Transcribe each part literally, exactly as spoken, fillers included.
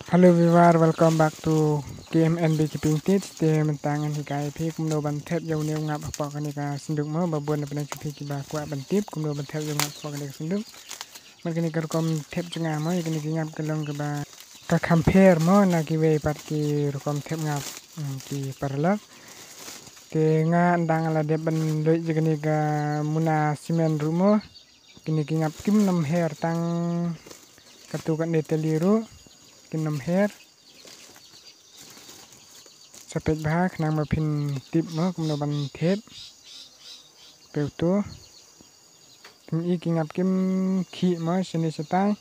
Hello viewer, welcome back to K M N Beekeeping Tips. Te mynta ngan hikai ïa phi kumno ban thep ïa une u ngap hapoh kane ka synduk mo, ba bun na pdeng jong phi kiba kwah ban tip kumno ban thep ïa u ngap hapoh kane ka synduk. Bad kane ka rukom thep jong nga mo, ïa kane ki ngap ka long kaba ka kham pher mo na kiwei pat ki rukom thep ngap, hmm, ki paralok. Te nga ynda nga la dep ban luid ïa kane ka muna simen ruh mo, kine ki ngap kim nym her, tang katto katne tylli ruh kim nym her. Sa peit bha khnang ba phin tip mo kumno ban thep. Peit to. Phin i ki ngap kim khih mo shane shatai.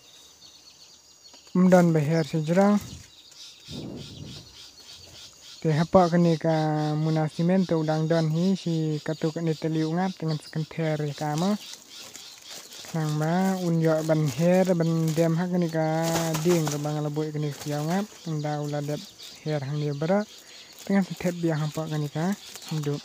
Ym don ba her shajrong. Te hapoh kane ka muna simen te u dang don hi shi katto katne tylli u ngap, te ngan sa kynther ïa ka mo. Khnang ba un ïoh ban her ban dem ha kane ka dieng kaba nga la buh ïa kane ka siaw ngap, ynda u la dep her hangne baroh. Te ngan sa thep biang hapoh kane ka synduk.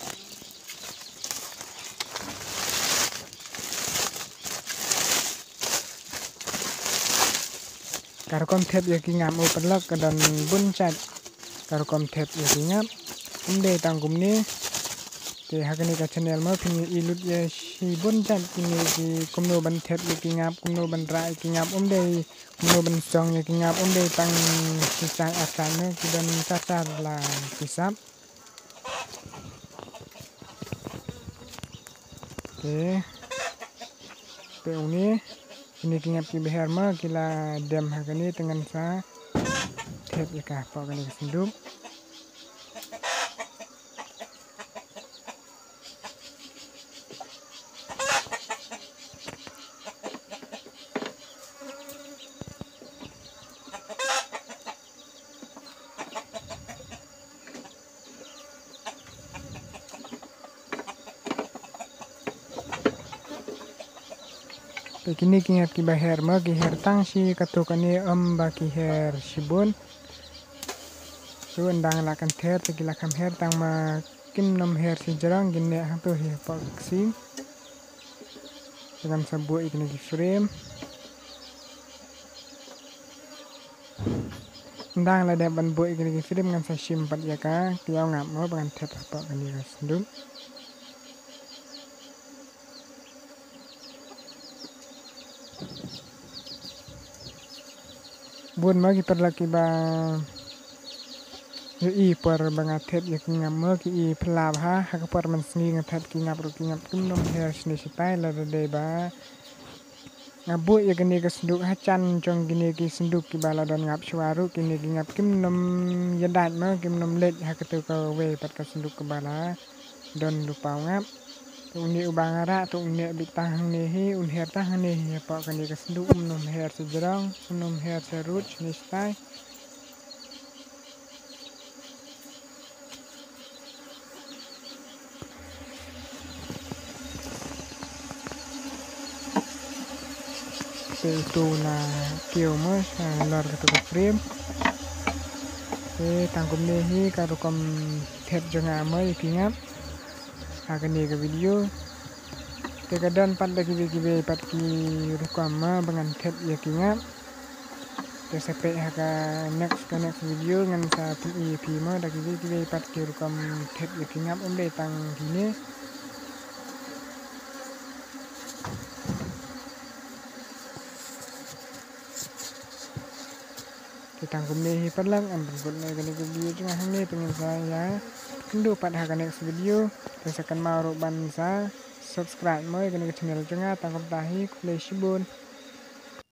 Ka rukom thep ïa ki ngap mo paralok ka don bun jait ka rukom thep ïa ki ngap. Ym dei tang kumne. Te ha kane ka channel mo phin ïohi lut ïa shibun jait kine ki kumno ban thep ïa ki ngap, kumno ban rah ïa ki ngap, ym dei kumno ban song ïa ki ngap, ym dei tang shi jait ar jait mo, ki don cha cha la ki sap. Te peit une, kine ki ngap kiba her mo ki la dem ha kane, te ngan sa thep ïa ka hapoh kane ka synduk. Te kine ki ngap kiba her mo ki her tang shi katto katne, ym ba ki her shibun. Te ynda nga la kynther te ki la kham her, tang ma kim nym her shajrong, kin neh hangto hi hapoh ka ksing. Te ngan sa buh ïa kine ki frame. Ynda nga la dep ban buh ïa kine ki frame ngan sa shim pat ïa ka, ka ïaw ngap mo ba ngan thep hapoh kane ka synduk. Bun mo ki paralok kiba ïohi por ba nga thep ïa ki ngap mo ki i phylla bha, ha ka por mynsngi nga thep ki ngap ruh ki ngap kim nym her shane shatai, lada dei ba nga buh ïa kane ka synduk ha jan jong kine ki synduk kiba la don ngap shuwa ruh kine ki ngap kim nym ïadait mo, kim nym leit ha kato kawei pat ka synduk kaba la don lypa u ngap. Te une uba nga rah te un neh beit tang hangne hi, un her tang hangne hi hapoh kane ka synduk, um nym her shajrong, um nym her sharud shane shatai. Te uto u la kiew mo sha lor kato ka frame. Te tang kumne hi ka rukom thep jong nga mo ïa ki ngap ha kane ka video. Te ka don pat da kiwei kiwei pat ki rukom mo ba ngan thep ïa ki ngap. Te sa peit ha ka next, ka next video ngan sa pyni ïa phi mo da kiwei kiwei pat ki rukom thep ïa ki ngap, ym dei tang kine. Te tang kumne hi paralok, ngan pynkut noh ïa kane ka video jong nga hangne, te ngin sa ïakynduh pat ha ka next video. Te sa kynmaw ruh ban sa subscribe mo ïa kane ka channel jong nga, tang kumta hi, khublei shibun.